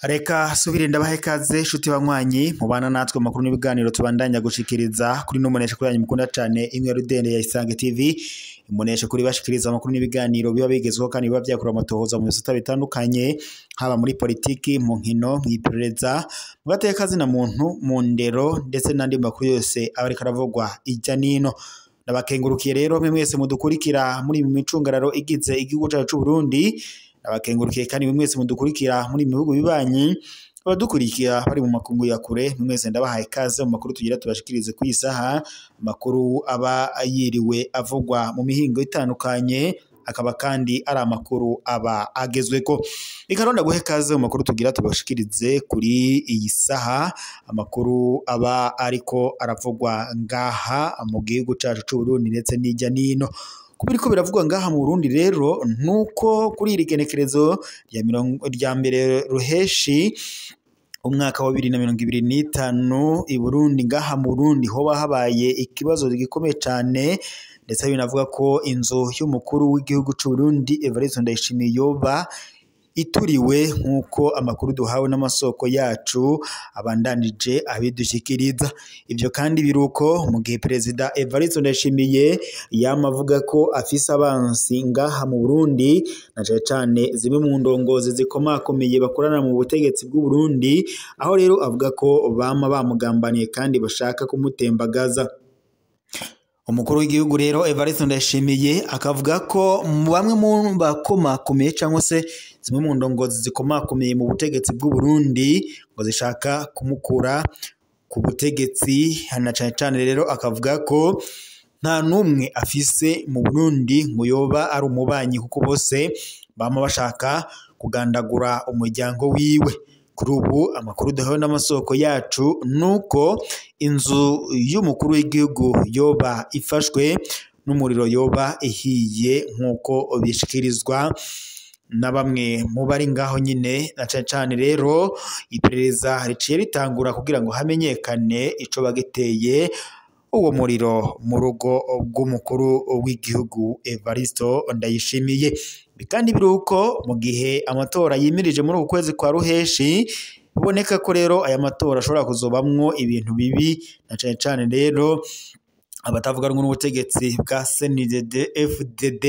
Reka subire ndabahe ikaze shuti banywanyi mubana natwe makuru n'ibiganiro tubandanya gushikiriza kuri no kuri yanyu mukunda cane imwe rudende ya Isange TV. Imunesha kuri bashikiriza amakuru n'ibiganiro biba bigezweho kandi biba byakura amatohoza mu bisata bitandukanye, haba muri politiki, mu nkino, mw'iperereza, mu gateka zina muntu, mu ndero ndetse n'andi makuru yose aba ariko aravugwa ijya nino. Ndabakengurukiye rero mwe mwese mudukurikira muri micungararo igize igihugu cyacu c'u Burundi. Abakengurukiye kandi mwese mudukurikira muri mihugu bibanyi, abadukurikira bari mu makungu ya kure, mwese ndabahaye ikaze mu makuru tugira tubashikirize ku isaha, amakuru aba yiriwe avugwa mu mihingo itandukanye, akaba kandi ari amakuru aba agezweko. Ikaronda guhe ikaze mu makuru tugira tubashikirize kuri iyi saha, amakuru aba ariko aravugwa ngaha mu gihugu cacu c'u Burundi ndetse n'ijya nino. Kubiriko biravugwa ngaha mu Burundi rero nuko kuri iri genekerezo rya mbere ruheshi umwaka wa 2025 i Burundi, ngaha mu Burundi hoba habaye ikibazo gikomeye cane, ndetse binavuga ko inzu y'umukuru w'igihugu c'u Burundi Evariste Ndayishimiye yoba ituriwe, nk'uko amakuru duhawe n'amasoko yacu abandanije abidushikiriza. Ivyo kandi biruko mu gihe Perezida Evariste Ndayishimiye yama avuga ko afise abansi ngaha mu Burundi, na cane cane zimwe mu ndongozi zikomakomeye bakorana mu butegetsi bw'u Burundi, aho rero avuga ko bama bamugambaniye kandi bashaka kumutembagaza. Umukuru w'igihugu rero Evariste Ndayishimiye akavuga ko bamwe mu bakomakomeye cyangwa se zimwe mu ndongozi zikomakomeye mu butegetsi bw'u Burundi ngo zishaka kumukura ku butegetsi, na cane cane rero akavuga ko nta n'umwe afise mu Burundi ngo yoba ari umubanyi, kuko bose bama bashaka kugandagura umuryango wiwe. Kuri ubu amakuru duhawe n'amasoko yacu nuko inzu y'umukuru w'igihugu yoba ifashwe n'umuriro, yoba ihiye, nk'uko bishikirizwa na bamwe mu bari ngaho nyine, na cane cane rero iperereza riciye ritangura kugira ngo hamenyekane ico bagiteye uwo muriro mu rugo rw'umukuru w'igihugu Evariste Ndayishimiye. Kandi biruko mu gihe amatora yimirije muri uku kwezi kwa ruheshi, biboneka ko rero aya matora ashobora kuzobamwo ibintu bibi, na cane cane rero abatavuga rumwe n'ubutegetsi bwa CNDD FDD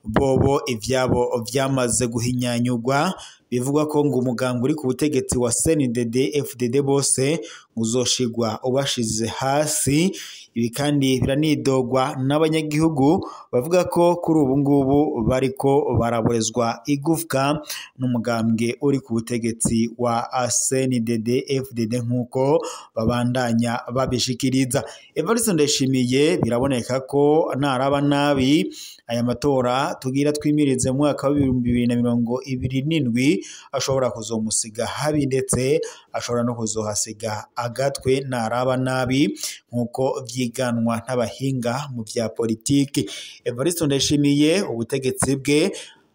bobo ivyabo vyamaze guhinyanyurwa. Bivugwa ko ngo umugambwe uri ku butegetsi wa CNDD FDD bose uzoshigwa ubashize hasi. Ibi kandi biranidogwa n'abanyagihugu bavuga ko kuri ubu ngubu bariko baraborezwa igufwa n'umugambwe uri ku butegetsi wa CNDD FDD, nk'uko babandanya babishikiriza. Evariste Ndayishimiye biraboneka ko naraba nabi aya matora tugira twimirize mu mwaka wa 2027 ashobora kuzomusiga habi, ndetse ashobora no kuzohasiga agatwe naraba nabi, nk'uko vyiganwa n'abahinga mu vya politiki. Evariste Ndayishimiye ubutegetsi bwe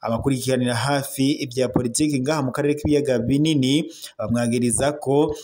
abakurikiranira hafi ibya politiki ngaha mu karere k'ibiyaga binini bamwagiriza ko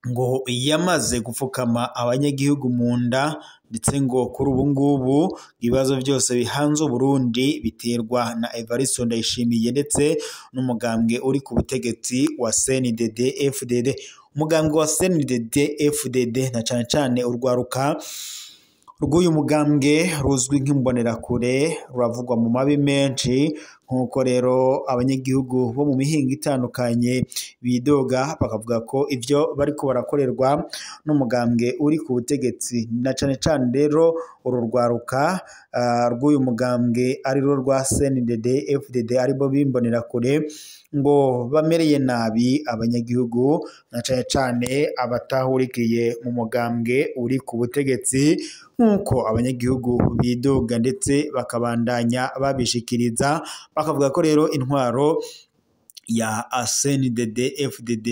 ngo yamaze gupfukama abanyagihugu mu nda, ndetse ngo kuri ubu ngubu ibibazo byose bihanze Burundi biterwa na Evariste Ndayishimiye ndetse n'umugambwe uri ku butegetsi wa CNDD FDD. Umugambwe wa CNDD FDD na cane cane urwaruka rw'uyu mugambwe ruzwi nk'imbonerakure ruravugwa mu mabi menshi, nk'uko rero abanyagihugu bo mu mihingo itandukanye bidoga bakavuga ko ivyo bariko barakorerwa n'umugambwe uri ku butegetsi, na cane cane rero uru rwaruka rw'uyu mugambwe ari rwo rwa CNDD FDD aribo b'imbonerakure, ngo bamereye nabi abanyagihugu na cane cane abatahurikiye mu mugambwe uri ku butegetsi, nk'uko abanyagihugu bidoga ndetse bakabandanya babishikiriza, bakavuga ko rero intwaro ya CNDD FDD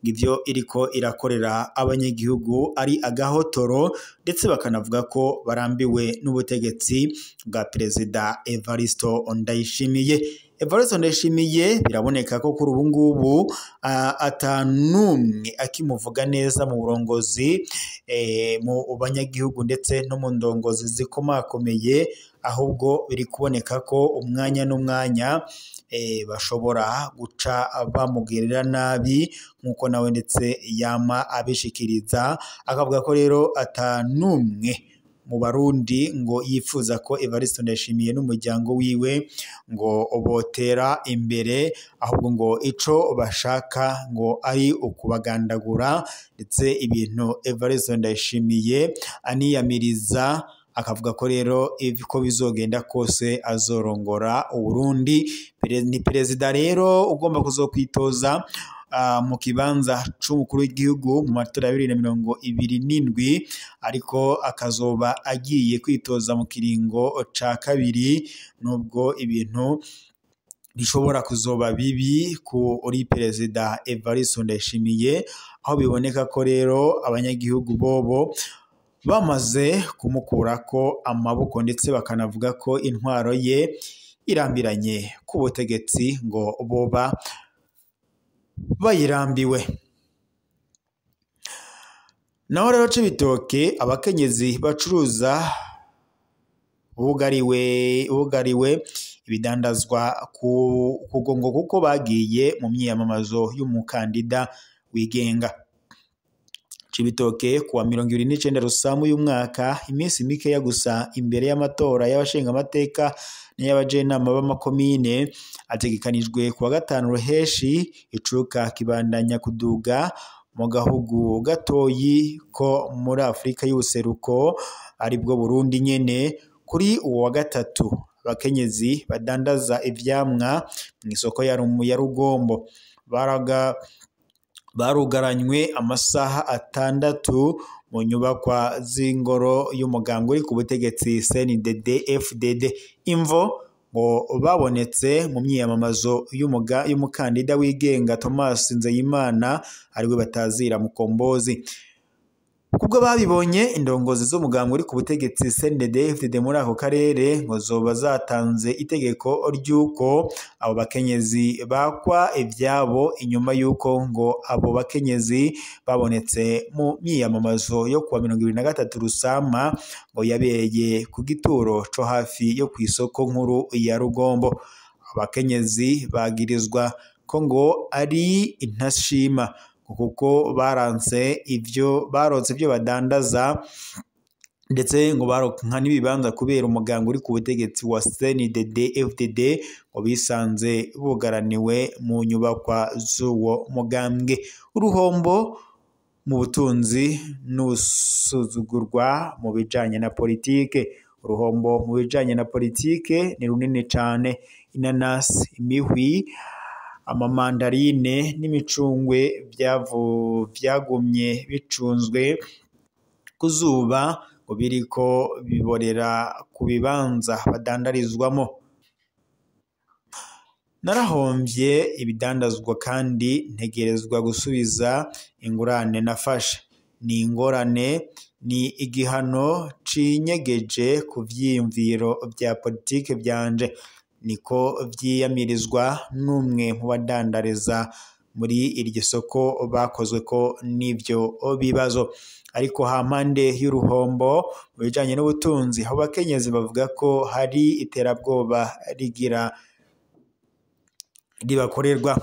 ngivyo iriko irakorera abanyagihugu ari agahotoro, ndetse bakanavuga ko barambiwe n'ubutegetsi bwa Perezida Evariste Ndayishimiye. Evariste Ndayishimiye biraboneka ko kuri ubu ngubu atanumwe akimuvuga neza mu burongozi, mu banyagihugu ndetse no mu ndongozi zikomakomeye, ahubwo biri kuboneka ko umwanya n'umwanya bashobora guca bamugirira nabi, nk'uko nawe ndetse yama abishikiriza, akavuga ko rero atanumwe mu Barundi ngo yifuza ko Evariste Ndayishimiye n'umuryango wiwe ngo botera imbere, ahubwo ngo ico bashaka ngo ari ukubagandagura, ndetse ibintu Evariste Ndayishimiye aniyamiriza, akavuga ko rero ko bizogenda kose azorongora Uburundi. Ni perezida rero ugomba kuzokwitoza mu kibanza c'umukuru w'igihugu mu matora ya 2027, ariko akazoba agiye kwitoza mu kiringo ca kabiri, nubwo ibintu bishobora kuzoba bibi kuri perezida Evariste Ndayishimiye, aho biboneka ko rero abanyagihugu bobo bamaze kumukurako amaboko, ndetse bakanavuga ko intwaro ye irambiranye ku butegetsi, ngo boba bayirambiwe. Naho rero Cibitoke, abakenyezi bacuruza bugariwe ibidandazwa ku kugongo kuko bagiye mu myiyamamazo y'umukandida wigenga. Cibitoke kuwa 29 Rusamu y'umwaka, iminsi mikeya gusa imbere y'amatora y'abashingamateka n'ay'abajenama b'amakomine ategekanijwe kuwa gatanu Ruheshi, icuka kibandanya kuduga mu gahugu gatoyi ko muri Afrika y'ubuseruko aribwo Burundi nyene. Kuri uwo wa gatatu, abakenyezi badandaza ivyamwa mw'isoko ya Rugombo barugaranywe amasaha 6 mu nyubakwa z'ingoro y'umugambwe uri ku butegetsi CNDD FDD. Imvo ngo babonetse mu myiyamamazo y'umukandida wigenga Thomas Nzeyimana, ariwe batazira Mukombozi. Kubwo babibonye, indongozi z'umugambwe uri ku butegetsi CNDD FDD muri ako karere ngo zoba zatanze itegeko ry'uko abo bakenyezi bakwa ivyabo, inyuma y'uko ngo abo bakenyezi babonetse mu myiyamamazo yo kuwa 23 Rusama ngo yabereye ku gituro co hafi yo kw'isoko nkuru ya Rugombo. Abakenyezi bagirizwa ko ngo ari intashima kuko baranse ivyo baronse ivyo badandaza, ndetse ngo baronka n'ibibanza kubera umuganga uri ku butegetsi wa CNDD FDD, ngo bisanze bugaraniwe mu nyubakwa z'uwo mugambwe. Uruhombo mu butunzi n'usuzugurwa mu bijanye na politike. Uruhombo mu bijanye na politike ni runini cane. Inanasi, imihwi, amamandarine n'imicungwe vyagumye bicunzwe ku zuba, ngo biriko biborera ku bibanza badandarizwamo. Narahomvye ibidandazwa kandi ntegerezwa gusubiza ingurane nafashe. Ni ingorane, ni igihano cinyegeje ku vyiyumviro vya politike vyanje, niko vyiyamirizwa n'umwe mu badandariza muri iryo soko bakozweko n'ivyo bibazo. Ariko hampande y'uruhombo mu bijanye n'ubutunzi, abo bakenyezi bavuga ko hari iterabwoba rigira ribakorerwa.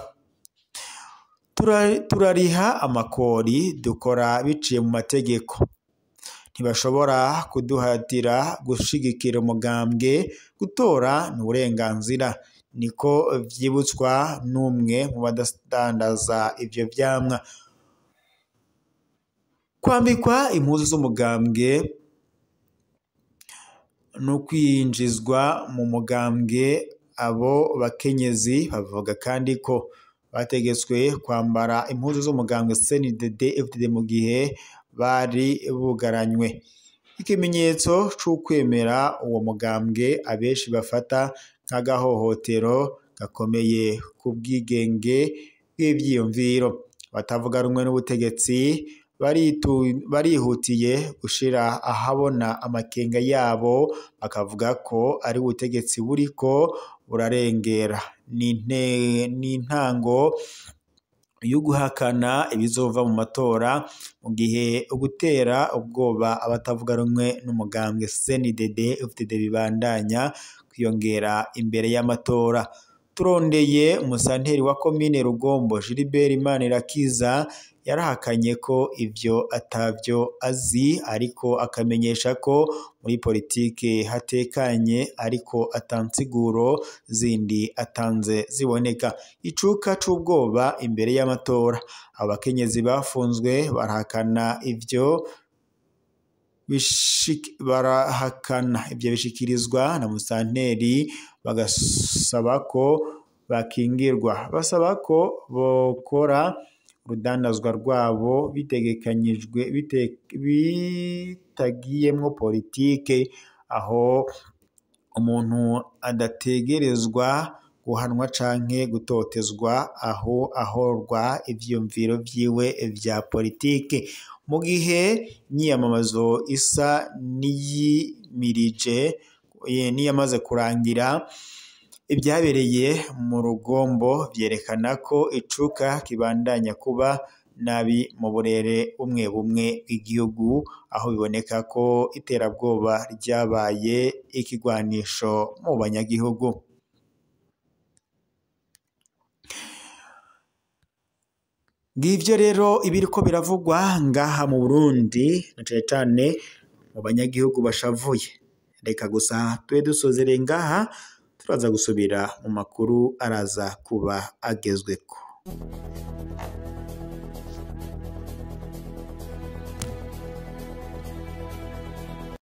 Turariha amakori, dukora biciye mu mategeko. Ntibashobora kuduhatira gushigikira umugambwe, gutora ni uburenganzira, niko vyibutswa n'umwe mu badandaza ivyo vyamwa. Kwambikwa impuzu z'umugambwe no kwinjizwa mu mugambwe, abo bakenyezi bavuga kandi ko bategetswe kwambara impuzu z'umugambwe CNDD FDD mu gihe bari bugaranywe. Ikimenyetso c'ukwemera uwo mugambwe abenshi bafata nk'agahohotero gakomeye ku bwigenge bw'ivyiyumviro. Batavuga rumwe n'ubutegetsi barihutiye gushira ahabona amakenga yabo, bakavuga ko ari ubutegetsi buriko burarengera. n'intango y'uguhakana ibizova mu matora, mu gihe ugutera ubwoba abatavuga rumwe n'umugambwe CNDD FDD bibandanya kwiyongera imbere y'amatora. Turondeye umusanteri wa komine Rugombo Gilbert Manirakiza yarahakanye ko ivyo atavyo azi, ariko akamenyesha ko muri politike hatekanye, ariko atansiguro zindi atanze ziboneka. Icuka c'ubwoba imbere y'amatora, abakenyezi bafunzwe barahakana ivyo bishikirizwa na musanteri, bagasaba ko bakingirwa, basaba ko bokora urudandazwa rwabo bitegekanyijwe bitagiyemwo politike, aho umuntu adategerezwa guhanwa canke gutotezwa aho ahorwa ivyiyumviro vyiwe vya politike. Mu gihe imyiyamamazo isa n'iyimirije n'iyamaze kurangira, ibyabereye mu Rugombo vyerekana ko icuka kibandanya kuba nabi mu burere bumwe bumwe bw'igihugu, aho biboneka ko iterabwoba ryabaye ikigwanisho mu banyagihugu. Ngivyo rero ibiriko biravugwa ngaha mu Burundi, na cane cane mu banyagihugu bashavuye. Reka gusa tube dusozereye ngaha, turaza gusubira mu makuru araza kuba agezweko.